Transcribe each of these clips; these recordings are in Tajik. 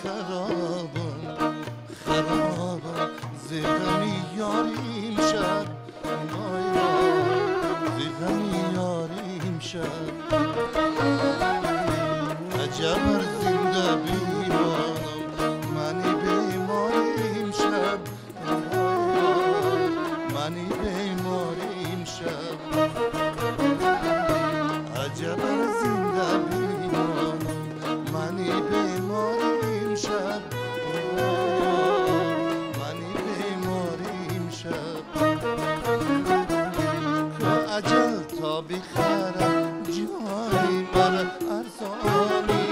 خرابم خرابم ز غمی یاریم شب وای وای ز غمی یاریم شب عجب ار زنده بیمانم منی بیماریم شب وای وای منی بیماریم شب عجب ار زنده بیمانم منی بیماریم شب منی بیماریم شب که اجل تا بخرم جانی بر ارزانی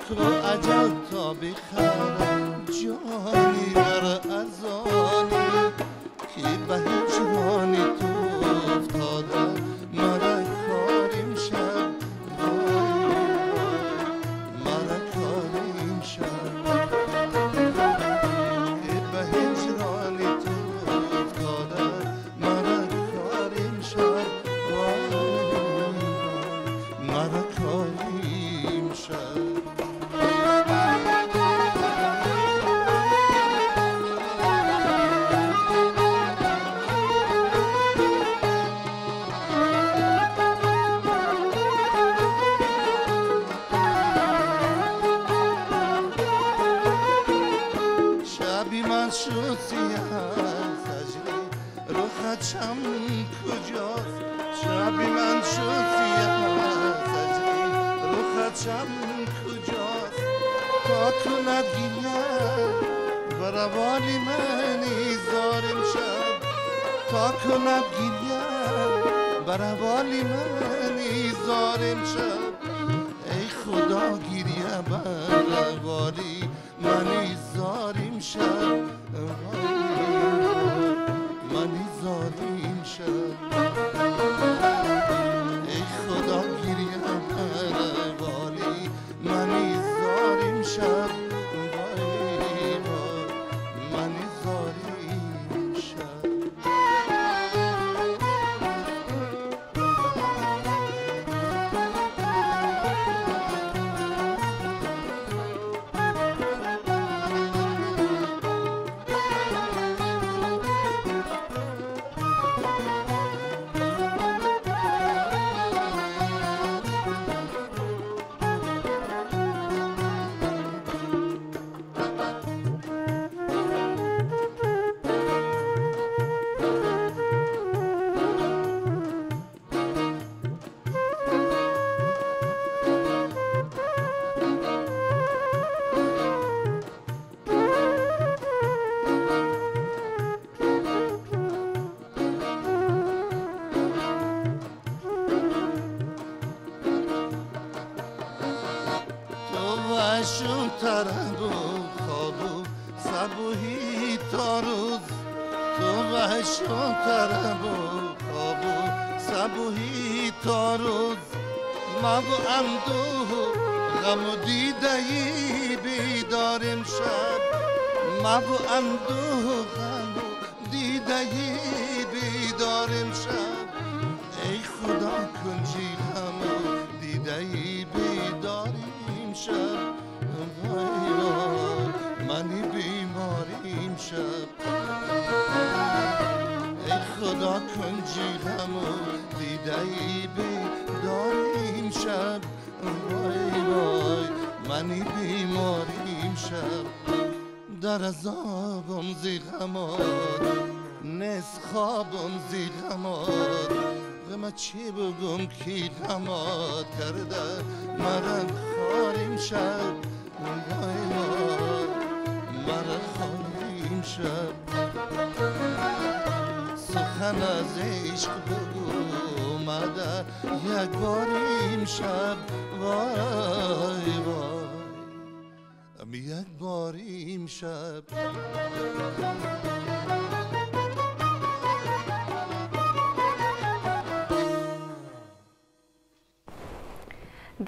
که اجل تا بخرم جانی بر ارزانی که به هجران تو افتاده مرا کاریم شب مرا کاریم شب که به هجران تو افتاده مرا کاریم شب مرا کاریم شب. چم کجاست شبی من شد سیه سجری رخت چم کجاست تا کند گریه بر حوالی منی زارم شب تا کند گریه بر حوالی منی زارم شب ای خدا گریه بر حوالی منی زارم شب منی زاریم شب ای خدا گریه بر حوالی منی زاریم شب وای وای منی زاریم شب. چی بگم کی غمات کرده مرا خاریم شب وای وای مرا خاریم شب سخن از عشق بگو اومده یک باریم شب وای وای یک باریم شب.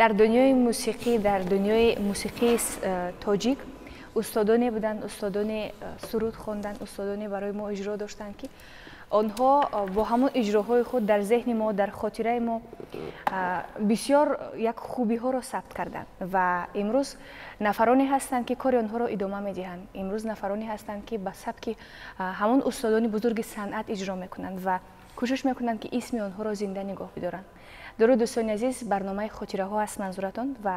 Дар дунёи мусиқӣ, дар дунёи мусиқии тоҷик устодоне буданд, устодоне суруд хонданд, устодоне барои мо иҷро доштанд, ки Онҳо бо ҳамон иҷроҳои худ дар зеҳни мо, дар хотираи мо бисёр як хубиҳоро сабт карданд ва имрӯз нафароне ҳастанд, ки кори онҳоро идома медиҳанд. Имрӯз нафароне ҳастанд, ки ба сабки ҳамон устодони бузурги санъат иҷро мекунанд ва кӯшиш мекунанд, ки исми онҳоро зинда нигоҳ бидоранд. Дуруд, дӯстони азиз, барномаи «Хотираҳо» аст манзуратон ва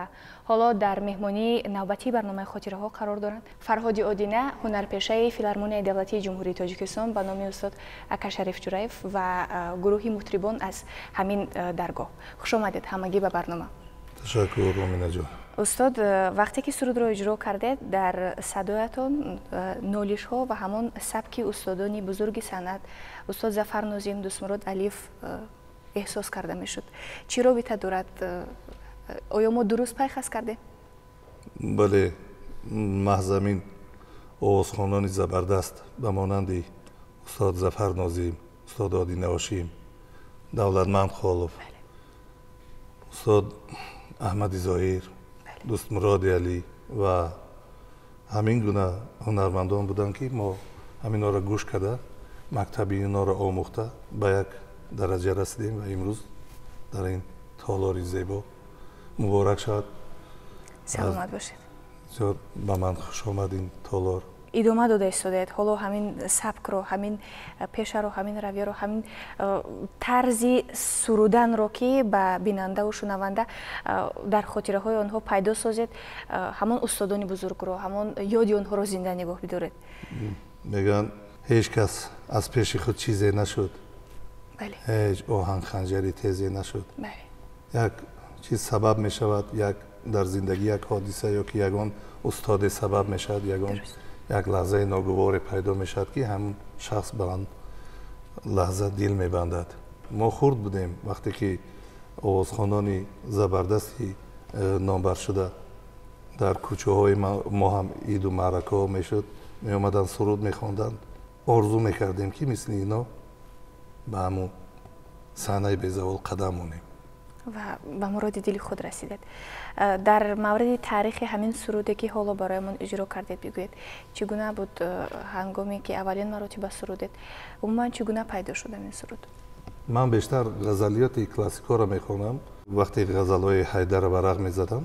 ҳоло дар меҳмонии навбатии барномаи «Хотираҳо» қарор доранд Фарҳоди Одина, ҳунарпешаи Филармонияи давлатии Ҷумҳурии Тоҷикистон ба номи устод Акашариф Ҷураев ва гурӯҳи мутрибон аз ҳамин даргоҳ. Хуш омадед ҳамагӣ ба барнома. Ташаккур, Оминаҷон. Устод, вақте ки сурудро иҷро кардед, дар садоятон нолишҳо ва ҳамон сабки устодони бузурги санъат, устод Зафар Нозим, Дӯстмурод Алиев эҳсос карда мешуд. Чӣ робита дорад? Оё мо дуруст пайхас кардем? Бале, маҳз ҳамин овозхонони забардаст ба монанди устод Зафар Нозим, устод Одина Ҳошим, Давлатманд Холов, устод Аҳмади Зоҳир, Дӯстмуроди Алӣ ва ҳамин гуна ҳунармандон буданд, ки мо ҳаминҳоро гӯш карда, мактаби инҳоро омӯхта, ба як дараҷа расидем ва имрӯз дар ин толори зебо. Муборак шавад. Саломат бошед. Бисёр ба ман хуш омад ин толор. Идома дода истодаед ҳоло ҳамин сабкро, ҳамин пешаро, ҳамин равияро, ҳамин тарзи суруданро, ки ба бинандаву шунаванда дар хотираҳои онҳо пайдо созед ҳамон устодони бузургро, ҳамон ёди онҳоро зинда нигоҳ бидоред. Мегӯянд, ҳеҷ кас аз пеши худ чизе нашуд, ҳеҷ оҳан ханҷари тезе нашуд. Як чиз сабаб мешавад, як дар зиндагӣ як ҳодиса ё ки ягон устоде сабаб мешавад, ягон як лаҳзаи ногуворе пайдо мешавад, ки ҳамон шахс ба он лаҳза дил мебандад. Мо хурд будем, вақте ки овозхонони забардасти номбаршуда дар кӯчаҳои мо ҳам иду маъракаҳо мешуд, меомаданд, суруд мехонданд, орзу мекардем, ки мисли ино ба ҳамун саҳнаи безавол қадам монем. Ва ба муроди дили худ расидед. Дар мавриди таърихи ҳамин суруде, ки ҳоло бароямон иҷро кардед, бигӯед. Чӣ гуна буд, ҳангоме ки аввалин маротиба сурудед? Умуман, чӣ гуна пайдо шуд ҳамин суруд? Ман бештар ғазалиёти классикҳоро мехонам. Вақте ғазалҳои Ҳайдарро варақ мезадам,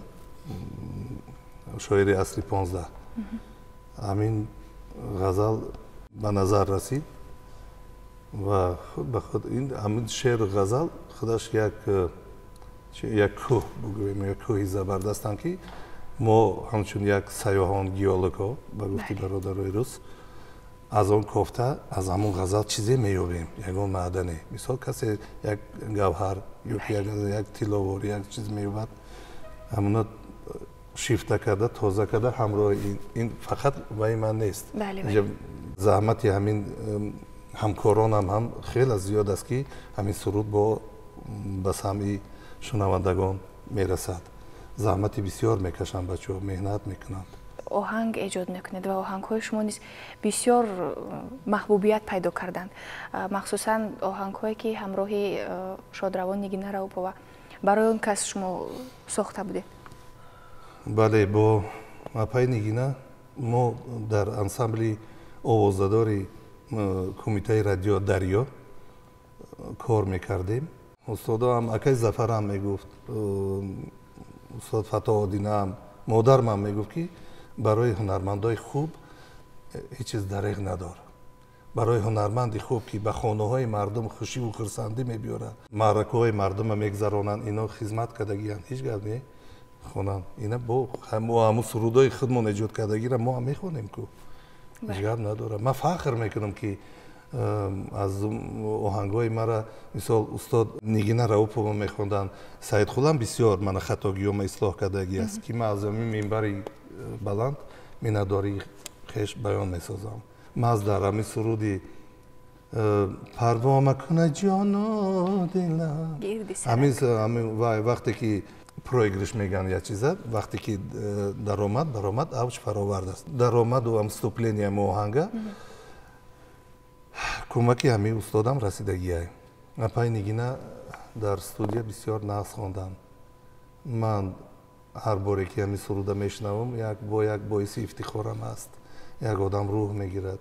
шоири асри 15, ҳамин ғазал ба назар расид ва худ ба худ ин ҳамин шеъру ғазал худаш як кӯҳ бигӯем, як кӯҳи забардастанд, ки мо ҳамчун як сайёҳон, геологҳо, ба гуфти бародарои рус, аз он кофта, аз ҳамон ғазал чизе меёбем, ягон маъдане. Мисол, касе як гавҳар ё ки як тилловорӣ, як чиз меёбад, ҳамона шифта карда, тоза карда ҳамроҳи ин. Фақат ваи ман нест, заҳмати ҳамин ҳамкоронам ҳам хеле зиёд аст, ки ҳамин суруд бо ба самъи шунавандагон мерасад. Заҳмати бисёр мекашанд бачаҳо, меҳнат мекунанд. Оҳанг эҷод мекунед ва оҳангҳои шумо низ бисёр маҳбубият пайдо карданд, махсусан оҳангҳое, ки ҳамроҳи шодравон Нигина Раупова барои он кас шумо сохта будед. Бале, бо апаи Нигина мо дар ансамбли овоздадори Кумитаи радио «Дарё» кор мекардем. Устодоам, акаи Зафарам мегуфт, устод Фато Одинаам, модармам мегуфт, ки барои ҳунармандои хуб ҳеҷ чиз дареғ надор. Барои ҳунарманди хуб, ки ба хонаҳои мардум хушиву хурсандӣ мебиёрад, маъракаҳои мардума мегзаронанд, ино хизмат кардагиянд, ҳеҷ гап не, хонанд. Ина бо ҳамун сурудои худмон эҷод кардагиро мо ҳам мехонем ку, ҳеҷ гап надорад. Ман фахр мекунам, ки аз оҳангҳои мара, мисол, устод Нигина Раупова мехонданд. Саидхулам бисёр мана хатогиёма ислоҳ кардагӣ аст, ки ман аз ҳамин минбари баланд миннатдории хеш баён месозам. Маҳз дар ҳамин суруди «Парво макуна ҷону дилам», ҳамин вақте ки проигрыш мегӯянд, як чиза, вақте ки даромад баромад, авҷ фаровард аст, даромаду ҳам вступление оҳанга кӯмаки ҳамин устодам расидагиай. Апаи Нигина дар студия бисёр нағз хонданд. Ман ҳар боре ки ҳамин суруда мешунавам, як бо як боиси ифтихорам аст, як одам рӯҳ мегирад.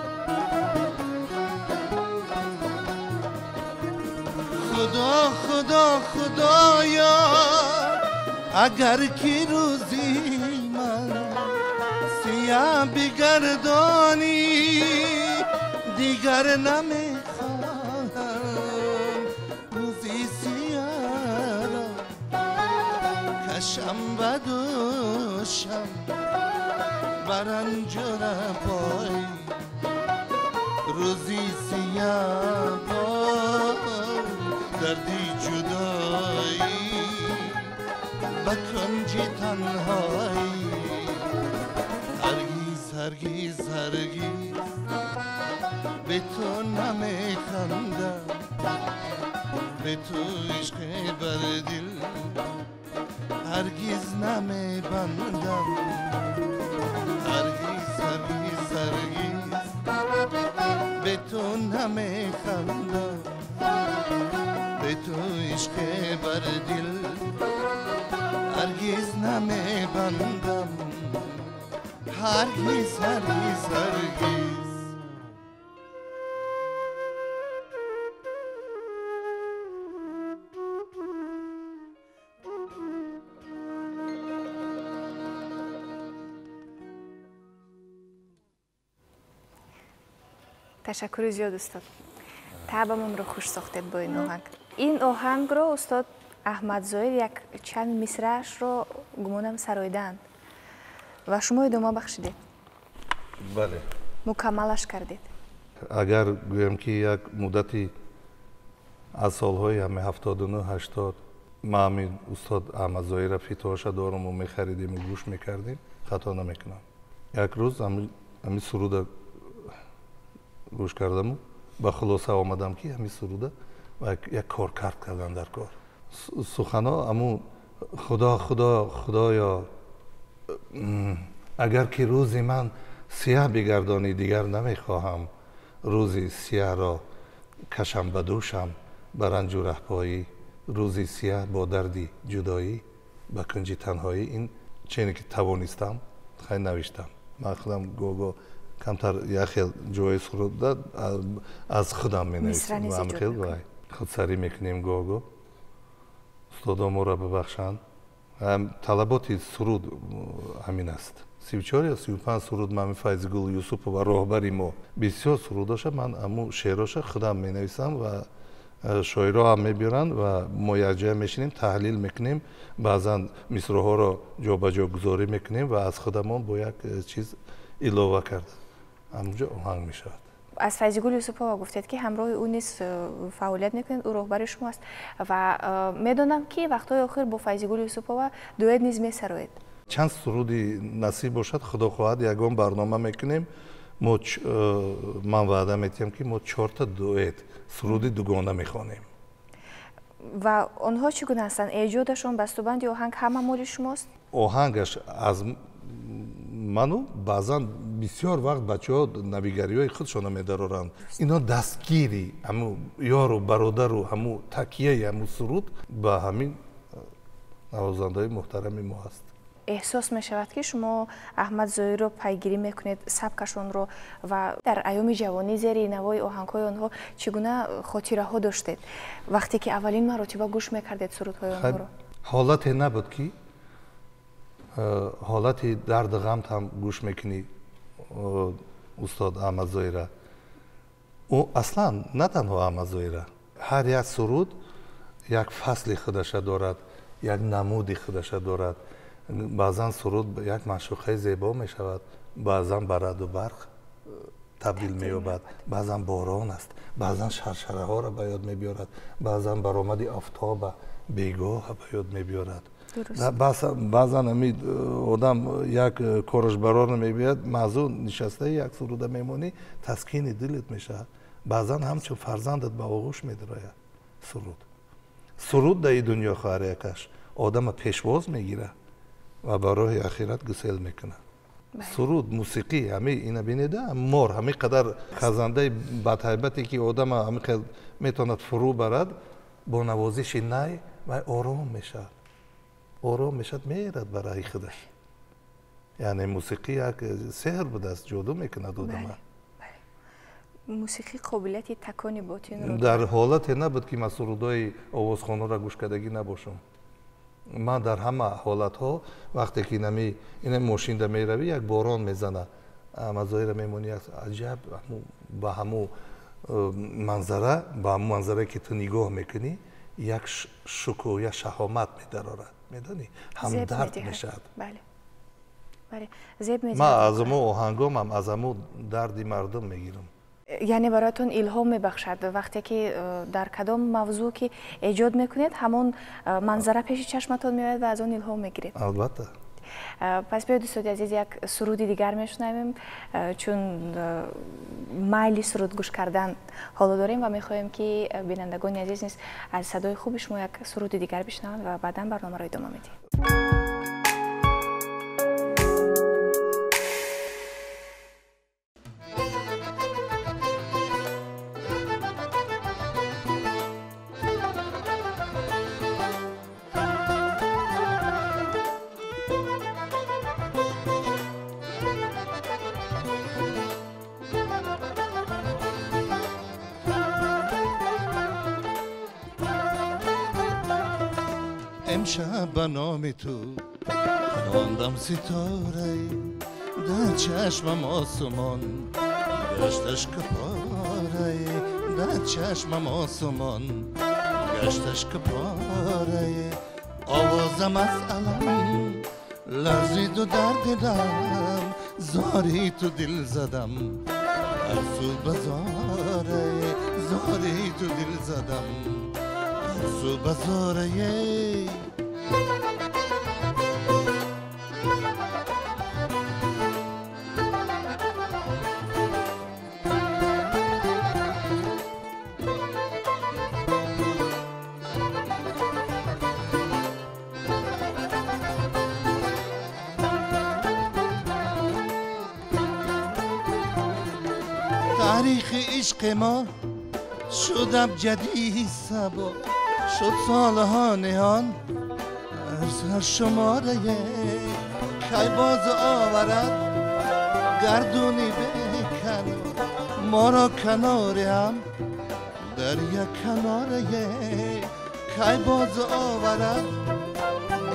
خدا خدا خدایا اگر کی روزی من سیاه بگردانی دیگر نمیخواهم روزی سیاه را کشم به دوشم برنج و رپایی روزی سیاه با دردی جدایی به کنج تنهایی هرگز هرگز هرگز به تو نمیخندم به تو عشق بر دل هرگز نمیبندم هرگز هرگز هرگز به تو نمیخندم به تو عشق بر دل هرگز نمیبندم هرگز هرگز هرگز. تشکر زیاد استاد، طبعمون رو خوش ساختید با این آهنگ. این آهنگ رو استاد احمد ظاهر یک چند مصرعش رو گمانم سرایدند و شما ادامه بخشیدید. بله، مکملش کردید. اگر گویم که یک مدتی از سالهای همه 79 80 ما همین استاد احمد ظاهر فیتوهاش دارم و میخریدیم و گوش میکردیم، خطا نمیکنم. یک روز همین سرود گوش کردم و به خلاصه آمدم که همین سروده و یک کار کردن در کار سخنا امو خدا خدا خدایا اگر که روزی من سیاه بگردانی دیگر نمیخواهم روزی سیاه را کشم به دوشم برنج و رهپایی روزی سیاه با دردی جدایی به کنج تنهایی. این چینی که توانستم خیلی نوشتم. من خودم گوگو камтар як хел ҷои суруда аз худам менависам ва ҳам хел худсарӣ мекунем гоҳ-гоҳ. Устодо моро бибахшанд. Талаботи суруд ҳамин аст. 34 ё 35 суруд ман Файзигул Юсупова роҳбари мо бисёр сурудоша ман аму шеъроша худам менависам ва шоиро ҳам мебиёранд ва мо якҷоя мешинем, таҳлил мекунем, баъзан мисроҳоро ҷобаҷо гузорӣ мекунем ва аз худамон бо як чиз илова карда ҳамонҷо оҳанг мешавад. Аз Файзигул Юсупова гуфтед ки ҳамроҳи ӯ низ фаъолият мекунед, ӯ роҳбари шумо аст ва медонам ки вақтҳои охир бо Файзигул Юсупова дуэт низ месароед. Чанд суруди насиб бошад, худо хоҳад ягон барнома мекунем. Ман ваъда метиҳам ки мо 4 дуэт суруди дугона мехонем. Ва онҳо чӣ гуна ҳастанд? Эҷодашон, бастубанди оҳанг ҳама моли шумост? Оҳангаш аз ману баъзан бисёр вақт бачаҳо навигариҳои худшона медароранд. Ино дастгири ҳаму ёру бародару ҳаму такияи ҳаму суруд ба ҳамин навозандаҳои муҳтарами мо ҳаст. Эҳсос мешавад ки шумо Аҳмад Зоҳирро пайгирӣ мекунед, сабкашонро ва дар айёми ҷавонӣ зери навои оҳангҳои онҳо чӣ гуна хотираҳо доштед вақте ки аввалин маротиба гӯш мекардед сурудҳои онҳоро? Ҳолате набуд ки ҳолати дарду ғамт ҳам гӯш мекунӣ устод Аҳмад Зоҳирра. Ӯ аслан на танҳо Аҳмад Зоҳирра, ҳар як суруд як фасли худаша дорад, як намуди худаша дорад. Баъзан суруд як маъшуқаи зебо мешавад, баъзан ба раъду барқ табдил меёбад, баъзан борон аст, баъзан шаршараҳоро ба ёд мебиёрад, баъзан баромади офтоба бегоҳа ба ёд мебиёрад. Баъзан ҳами одам як кораш барор намебиёяд, маъзур нишастаи як суруда мемонӣ, таскини дилат мешавад. Баъзан ҳамчун фарзандат ба оғӯш медарояд суруд. Суруд дар ин дунё хоҳар якаш одама пешвоз мегирад ва ба роҳи ахират гусел мекунад. Суруд, мусиқӣ, ҳами ина бинеда, мор ҳами қадар хазандаи бадҳайбате ки одама ҳами қадр метавонад фурӯ барад, бо навозиши най вай ором мешавад. Ором мешавад, мерад ба раҳи худаш. Яъне мусиқӣ як сеҳр будааст, ҷоду мекунад одама. Мусиқӣ қобилияти такони ботинро дар ҳолате набуд, ки ман сурудҳои овозхонаро гӯш кардагӣ набошам. Ман дар ҳама ҳолатҳо вақте ки ина мошинда меравӣ, як борон мезана, мазоира мемонӣ, аҷаб ба ҳамун манзара, ба ҳамун манзарае ки ту нигоҳ мекунӣ, як шукӯҳ, як шаҳомат медарорад, медонӣ, ҳамдард мешавад. Ман аз ҳамун оҳангомам, аз ҳамун дарди мардум мегирам. Яъне бароятон илҳом мебахшад вақте ки дар кадом мавзӯъ ки эҷод мекунед, ҳамон манзара пеши чашматон меояд ва аз он илҳом мегиред. Албатта. Пас биёед, дӯстони азиз, як суруди дигар мешунавем, чун майли суруд гӯш кардан ҳоло дорем ва мехоҳем, ки бинандагони азиз низ аз садои хуби шумо як суруди дигар бишнаванд ва баъдан барномаро идома медиҳем. امشب به نام تو خواندم ستاره، در چشمم آسمان گشتش کپاره، در چشمم آسمان گشتش کپاره. آوازم از علم لرزید و در دلم، زاری تو دل زدم هر سو بزاره، زاری تو دل زدم هر سو بزاره. تاریخ عشق ما شد ابجدی صبا، شد سالها نهان از هر شماره. کی باز آورد گردونی به کنار، ما را کنار هم در یک کناره. کی باز آورد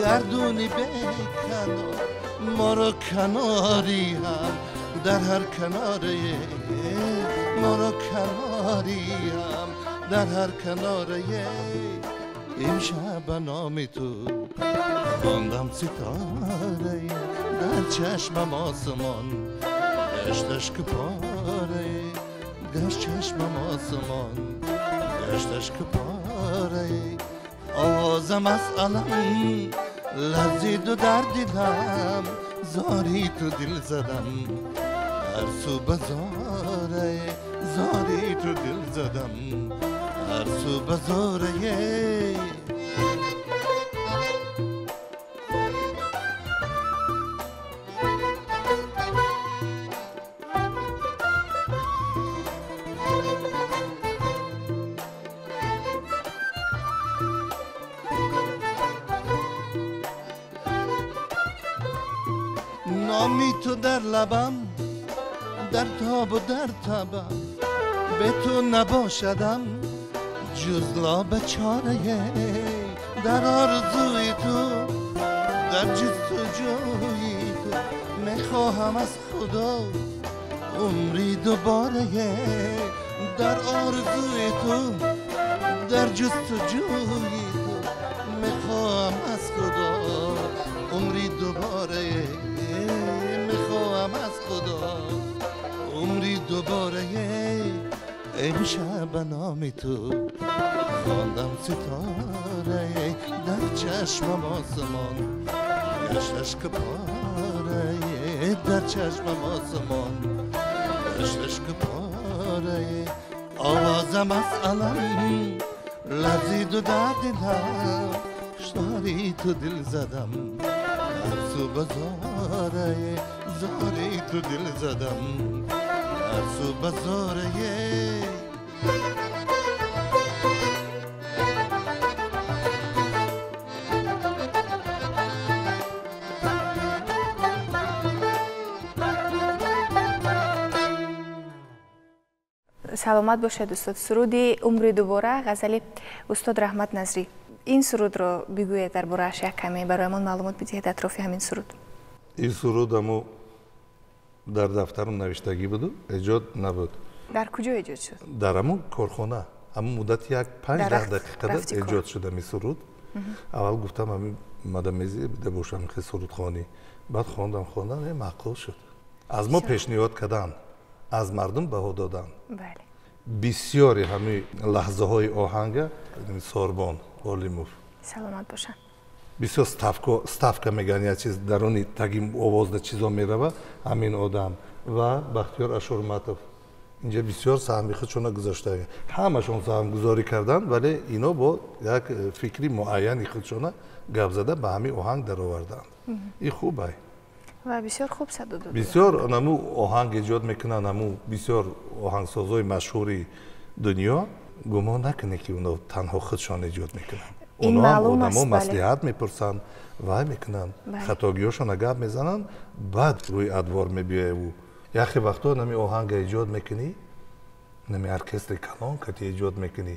گردونی به کنار، ما را کناری هم در هر کناره، ما را کناری هم در هر کناره. امشب به نام تو خواندم ستاره، در چشمم آسمان گشتش که پاره، گشت چشمم آسمان گشتش که پاره. آوازم از علم لرزید و در دلم، زاری تو دل زدم هر سو بزاره، زاری تو دل زدم هر سو بزاره. نامی تو در لبم، در تاب و در تبم، به تو نباشدم جز لاب چاره. در آرزوی تو، در جستجوی تو، میخواهم از خدا عمری دوباره. در آرزوی تو، در جستجوی تو، میخواهم از خدا عمری دوباره، میخواهم از خدا عمری دوباره. امشب به نام تو خواندم ستاره، در چشمم آسمان گشتش که پاره، در چشمم آسمان گشتش که پاره. آوازم از علم لرزید و در دلم، زاری تو دل زدم هر سو بزاره، زاری تو دل زدم هر سو بزاره. Саломат бошед, устод. Суруди «Умри дубора», ғазали устод Раҳмат Назрӣ, ин сурудро бигӯед, дар борааш як каме бароямон маълумот бидиҳед, атрофи ҳамин суруд. Ин суруд амо дар дафтарам навиштагӣ буду, эҷод набуд. Дар куҷо эҷод шуд? Дар ҳамун корхона, ҳамун муддати як 5-10 дақиқада эҷод шуд ҳамин суруд. Аввал гуфтам, ҳамин мадамези бида бошам хе сурудхонӣ. Баъд хондам, хондам, маъқул шуд. Аз мо пешниҳод карданд, аз мардум баҳо доданд. Бисёри ҳамин лаҳзаҳои оҳанга Сорбон Олимов. Саломат бошанд. Бисёр ставка мегӯянд, як чиз даруни таги овозда чизо мерава, ҳамин одам ва Бахтиёр Ашурматов инҷа бисёр саҳми худшона гузошта. Ҳамашон саҳмгузорӣ карданд, вале ино бо як фикри муайяни худшона гап зада, ба ҳамин оҳанг дароварданд. Ин хуб ай. Ва бисёр хуб садо дод. Бисёр наму оҳанг эҷод мекунанд, наму бисёр оҳангсозҳои машҳури дунё, гумон накунед, ки оно танҳо худшон эҷод мекунанд. Оно ҳам одамо маслиҳат мепурсанд, вай мекунанд, хатогиҳошона гап мезананд, баъд рӯи адвор мебиёеву. Яхе вақтҳо нами оҳанга эҷод мекунӣ, нами оркестри калон кати эҷод мекунӣ,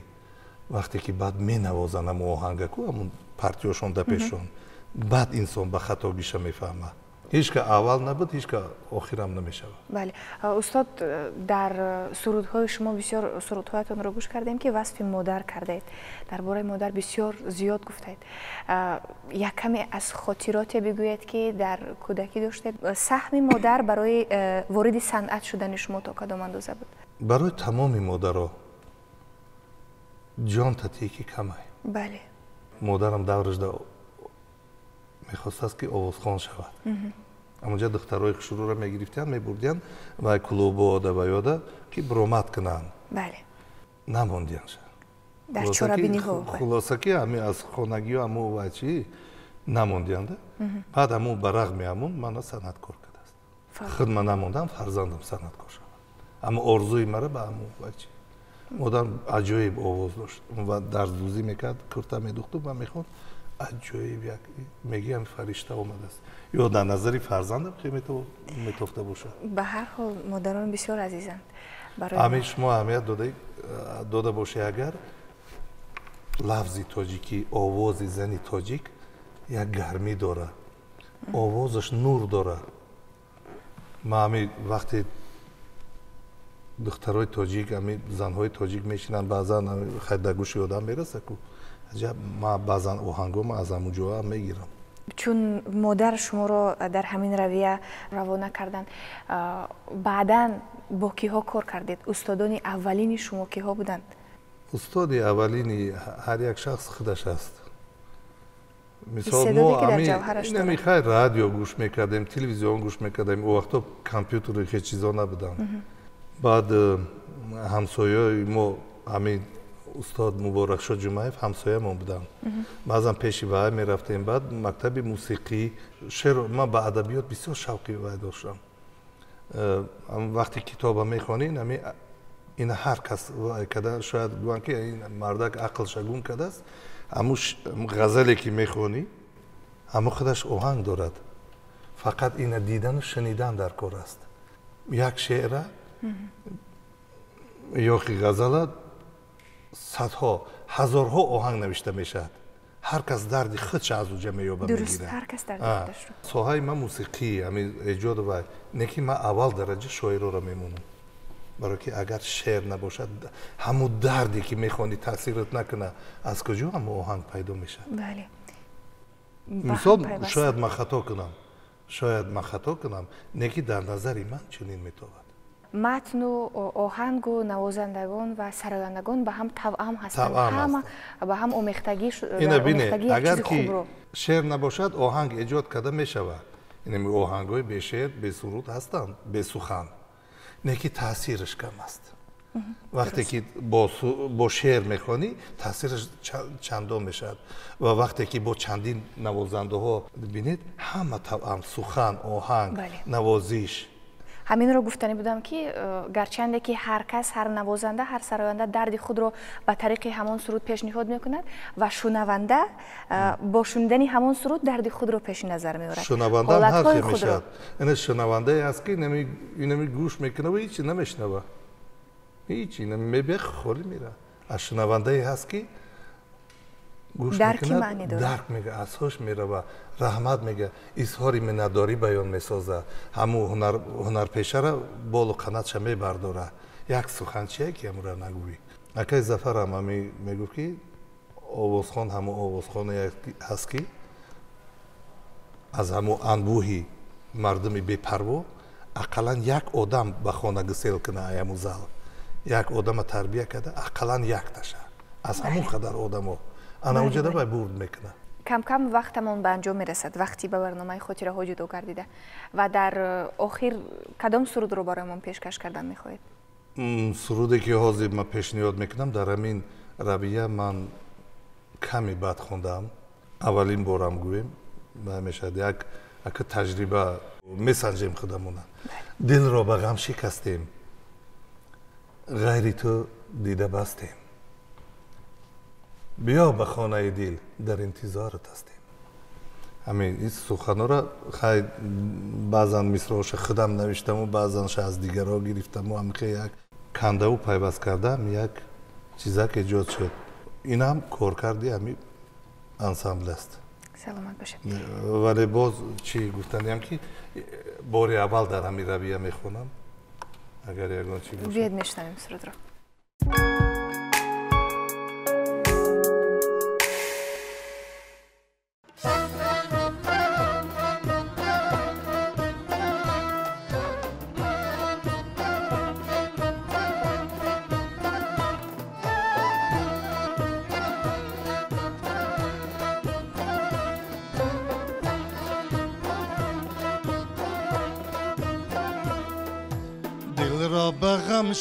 вақте ки баъд менавозанд ҳамун оҳангаку, ҳамун партиёшон да пешон, баъд инсон ба хатогиша мефаҳмад. Ҳеҷ ка аввал набуд, ҳеҷ ка охирам намешавад. Бале, устод, дар сурудҳои шумо, бисёр сурудҳоятонро гӯш кардем, ки васфи модар кардаед, дар бораи модар бисёр зиёд гуфтаед. Як каме аз хотироте бигӯед, ки дар кӯдакӣ доштед. Саҳми модар барои вориди санъат шудани шумо то кадом андоза буд? Барои тамоми модаро ҷон татики камай. Модарам даврашда мехостааст, ки овозхон шавад. Амонҷа духтарои хушрӯро мегирифтиянд, мебурдиянд ва клубода ва ёда, ки баромад кунанд. Намондиянша. Дар чорабиниҳо. Хулоса, ки ҳами аз хонагиҳо ҳаму ва чи намондиянда. Баъд ҳамун ба рағми ҳамун мана санъаткор кардааст. Худ ман намондам, фарзандам санъаткор шавад. Аммо орзуи мара ба ҳамун ва чи. Модарам аҷоиб овоз дошт ва дарздӯзӣ мекард, курта медухту ва мехонд. Аҷоиб, як мегӯям, фаришта омадааст. Ё дар назари фарзандам хе метофта бошад. Ба ҳар ҳол, модарон бисёр азизанд. Ҳамин шумо аҳамият дода бошед, агар лафзи тоҷикӣ, овози зани тоҷик як гармӣ дорад, овозаш нур дорад. Ман ҳамин вақте духтарои тоҷик, ҳамин занҳои тоҷик мешинанд, баъзан хай дар гӯши одам мераса ку, аҷаб, ман баъзан оҳангома аз ҳамун ҷоам мегирам. Чун модар шуморо дар ҳамин равия равона карданд, баъдан бо киҳо кор кардед? Устодони аввалини шумо киҳо буданд? Устоди аввалини ҳар як шахс худаш аст. Мисол, мо инами хай радио гӯш мекардем, телевизион гӯш мекардем, о вақто компютеру хеч чизо набуданд. Баъд ҳамсояи мо, ҳамин устод Муборакшо Ҷумаев ҳамсоямон буданд. Баъзан пеши вай мерафтем. Баъд мактаби мусиқӣ, шеър, ман ба адабиёт бисёр шавқи вай доштам. Вақте китоба мехонӣ, ами ина ҳар кас вай када, шояд гӯянд, ки ин мардак ақлша гум кардааст. Ҳамун ғазале ки мехонӣ, ҳамун худаш оҳанг дорад. Фақат ина дидану шунидан дар кор аст. Як шеъра ёки ғазала садҳо, ҳазорҳо оҳанг навишта мешавад. Ҳар кас дарди худша аз уҷа меёба, мегирад. Соҳаи ман мусиқӣ, ҳамин эҷоду вай, не ки ман аввал дараҷа шоироро мемонам, барое ки агар шеър набошад, ҳамун дарде ки мехонӣ таъсират накунад, аз куҷо ҳамун оҳанг пайдо мешавад? Мисол, шояд ман хато кунам, шояд ман хато кунам, не ки дар назари ман чунин метобад. Матну оҳангу навозандагон ва сарояндагон ба ҳам тавъам ҳастанд, ҳама ба ҳам омехтагӣ. Ина бине, агар ки шеър набошад, оҳанг эҷод карда мешавад. Инами оҳангҳои бешеър, бесуруд ҳастанд, бесухан, не ки таъсираш кам аст. Вақте ки бо шеър мехонӣ, таъсираш чандон мешавад. Ва вақте ки бо чандин навозандаҳо, бинед, ҳама тавъам: сухан, оҳанг, навозиш. Ҳаминро гуфтанӣ будам, ки гарчанде ки ҳар кас, ҳар навозанда, ҳар сароянда дарди худро ба тариқи ҳамон суруд пешниҳод мекунад ва шунаванда бо шунидани ҳамон суруд дарди худро пеши назар меорад. Шунавандаам ҳар хел мешавад. Ина шунавандае аст, ки инами гӯш мекунад ва ҳечи намешунава. Ҳеҷ мебиёд, холӣ мера. Аз шунавандае ҳаст, ки гӯш мекунад, дарк мега, аз ҳуш мерава, раҳмат мега, изҳори миннатдорӣ баён месоза, ҳамун ҳунарпешара болу қанатша мебардора. Як сухан чие, ки ҳамура нагӯӣ. Акаи Зафарам ҳами мегуфт, ки овозхон ҳамун овозхоне ҳаст, ки аз ҳамун анбӯҳи мардуми бепарво ақаллан як одам ба хона гусел куна, ай ҳамун зал як одама тарбия карда, ақаллан якташа аз ҳамун қадар одамо ана уҷада вай бурд мекунад. Кам-кам вақтамон ба анҷом мерасад, вақти ба барномаи хотираҳо ҷудо гардида, ва дар охир кадом сурудро бароямон пешкаш кардан мехоҳед? Суруде, ки ҳозир ман пешниҳод мекунам, дар ҳамин равия ман каме бад хондам, аввалин борам гӯем мешавад, як ака таҷриба месанҷем худамона. Дилро ба ғам шикастем, ғайри ту дида бастем, биё ба хонаи дил, дар интизорат ҳастем. Ҳамин ин суханҳоро хай баъзан мисроша худам навиштаму, баъзанша аз дигарҳо гирифтаму, ҳамихе як кандаву пайваст кардам, як чизак эҷод шуд. Инам коркарди ҳами ансамбл аст. Саломат бошед. Вале боз чӣ гуфтаниям, ки бори аввал дар ҳамин равия мехонам, агар ягон чӣ бошад. Биёед, мешунавем сурудро.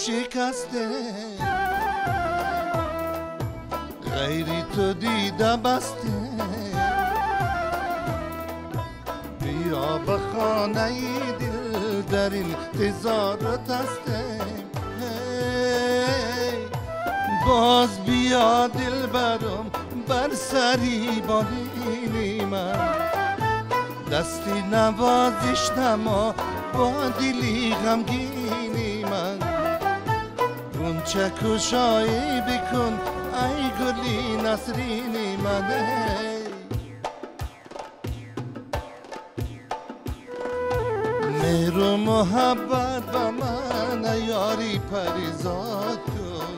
Шикасте, ғайри ту дида басте, биё ба хонаи дил, дар интизорат ҳастем. Боз биё, дилбарам, бар сари болини ман, дасти навозиш намо бо дили ғамгини ман, гунча кушоӣ бикун, ай гули насрини ман. Меҳру муҳаббат ба ман, ёри паризод кун,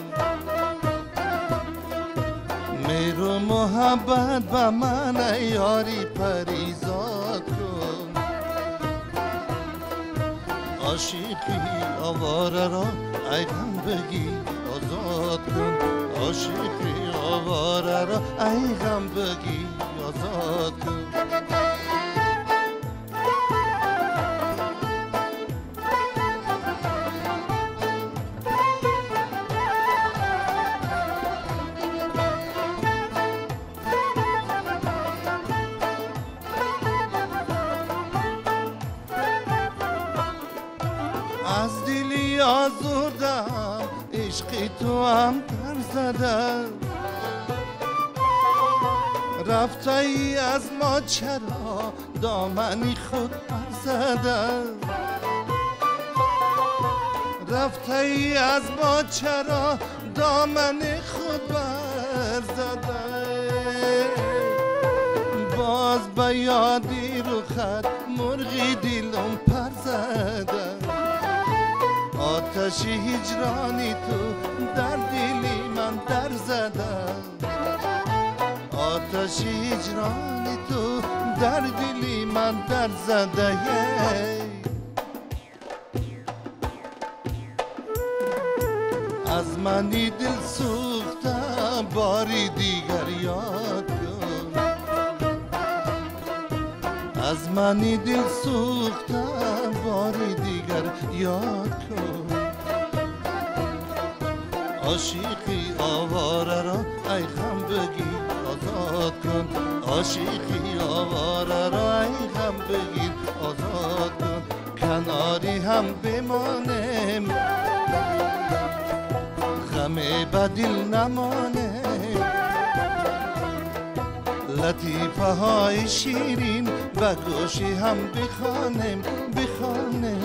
меҳру муҳаббат ба ман, ёри паризод кун. Ошиқи овораро, ай ғам бигир, озод кун, ошиқи овораро, ай ғам бигир, озод кун. Аз дили озурдам ишқи туам дар зада, рафтаи аз мо чаро домани худ барзада, рафтаи аз мо чаро домани худ барзада. Боз ба ёди рухат мурғи дилам пар зада, оташи ҳиҷрони ту дар дили ман дар зада, оташи ҳиҷрони ту дар дили ман дар зада. Аз мани дил сӯхта бори дигар ёд кун, аз мани дил сӯхта бори дигар ёд кун. Ошиқи овораро, ай ғам бигир, озод кун, ошиқи овораро, ай ғам бигир, озод кун. Канори ҳам бимонем, ғаме ба дил намонем, латифаҳои ширин ба гӯши ҳам бихонем, бихонем.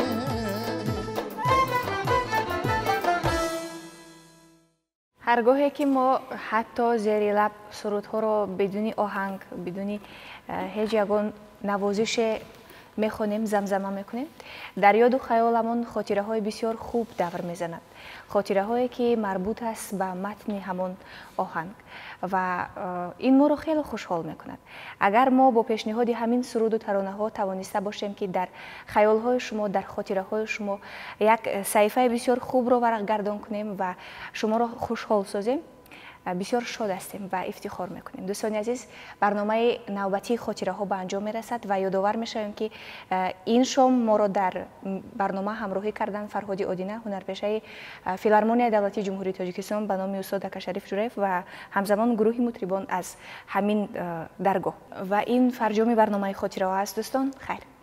Ҳар гоҳе ки мо ҳатто зери лаб сурудҳоро бидуни оҳанг, бидуни ҳеҷ ягон навозише мехонем, замзама мекунем, дар ёду хаёламон хотираҳои бисёр хуб давр мезанад, хотираҳое ки марбут аст ба матни ҳамон оҳанг, ва ин моро хеле хушҳол мекунад. Агар мо бо пешниҳоди ҳамин суруду таронаҳо тавониста бошем, ки дар хаёлҳои шумо, дар хотираҳои шумо як саҳифаи бисёр хубро варақгардон кунем ва шуморо хушҳол созем, бисёр шод ҳастем ва ифтихор мекунем. Дӯстони азиз, барномаи навбатии хотираҳо ба анҷом мерасад ва ёдовар мешавем, ки ин шом моро дар барнома ҳамроҳӣ карданд Фарҳоди Одина, ҳунарпешаи Филармонияи давлатии Ҷумҳурии Тоҷикистон ба номи устод Акашариф Ҷураев, ва ҳамзамон гурӯҳи мутрибон аз ҳамин даргоҳ. Ва ин фарҷоми барномаи хотираҳо аст, дӯстон. Хайр.